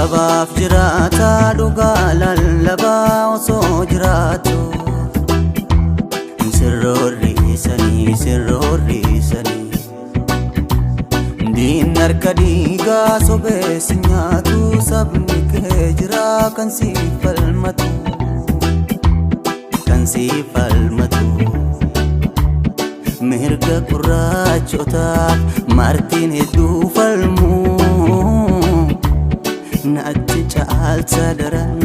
Sabaaf jiraata dhugaa lallabaa osoo jiraatu. Sirroorriisanii sirroorriisanii. Diin harka dhiigaa sobeessi nyaatu sabni kee jira kan siif falmatu. Kan siif falmatu. Mirga gurraachotaaf martiin hedduu falmu. Natti caalcha daran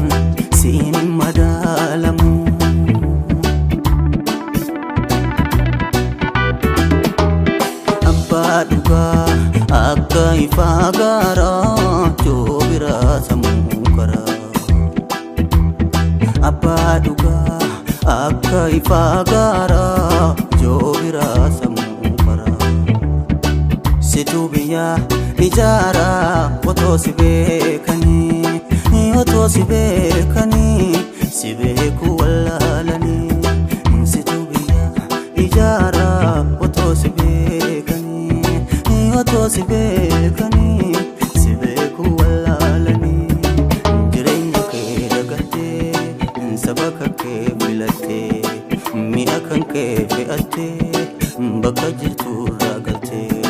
siin hin madaalamu. Abbaa dhugaa akka ifaa gaaraa joobiraa sammuu karaa. Abbaa dhugaa akka ifaa gaaraa joobiraa sammuu karaa. Situu biyya ijaaraa otoo si beekanii otoo si beekanii si beekuu wallaalanii. Situu biyya ijaaraa otoo si beekanii otoo si beekanii si beekuu wallaalanii. Jireenya kee dagattee saba kan kee filattee mi'a kan kee fe'attee bakka jirtu irraa galtee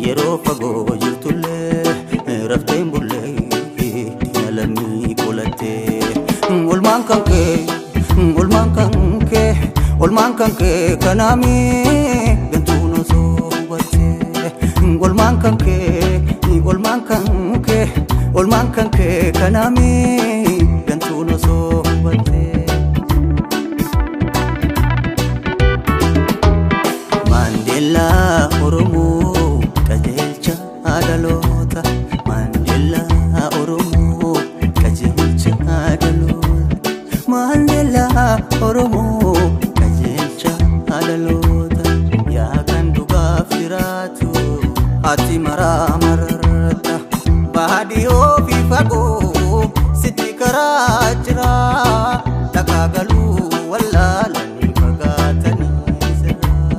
yeroo fagoo jirtullee raftee hin bullee diina lammii qolattee. Olmaan kan kee olmaan kan kee olmaan kan kee kanaamii gantuun osoo hubattee. Olmaan kan kee olmaan kan kee olmaan kan kee kanaamii gantuun osoo hubattee. Maandeellaa Oromoo qajeelcha dhaloota. Maandeellaa Oromoo qajeelcha dhaloota. Maandeellaa Oromoo qajeelcha dhaloota. Yaa kan dhugaaf jiraatu ati maraa mararta. Baadiyoo fi fagoo sitti karaa jira. Dhagaa galuu wallaalanii fagaatanii sirraa.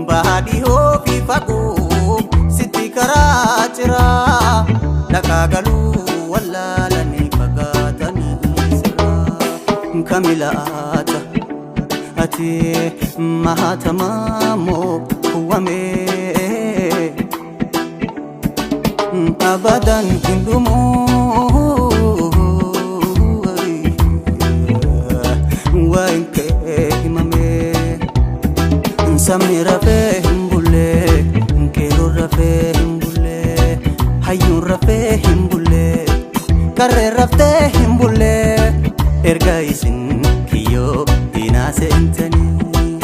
Baadiyoo fi fagoo sitti karaa jira. Dhagaa galuu wallaalanii fagaatanii sirraa. Kamilaata ati mahatamamoo kuwwamee. Abadan hin dhumu waan kee himamee. Sabni rafee hin bullee qeerroon rafee hin bullee hayyuun rafee hin bullee qarreen raftee hin bullee erga isin kiyyoo diinaa seentanii.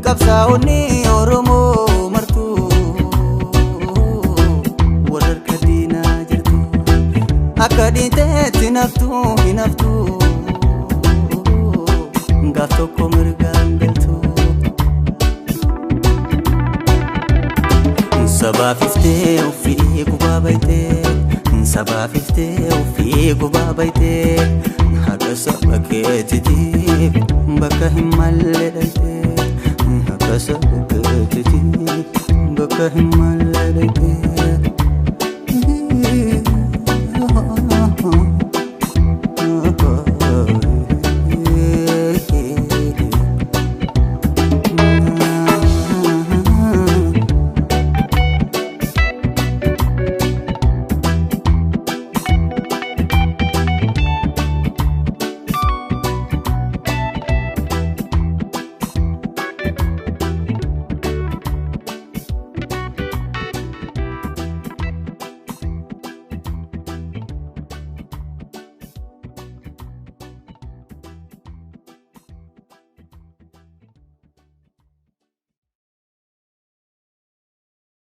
Qabsaa'onni Oromoo martuu warra harka diinaa jirtu akka dhiiteetti naftuu hin haftuu gaaf tokko mirgaan galtu. Sabaaf iftee ofii gubaa baytee sabaaf iftee ofii gubaa baytee haqa saba keetiitiif bakka hin malle dhaytee haqa saba keetiitiif bakka hin malle dhaytee.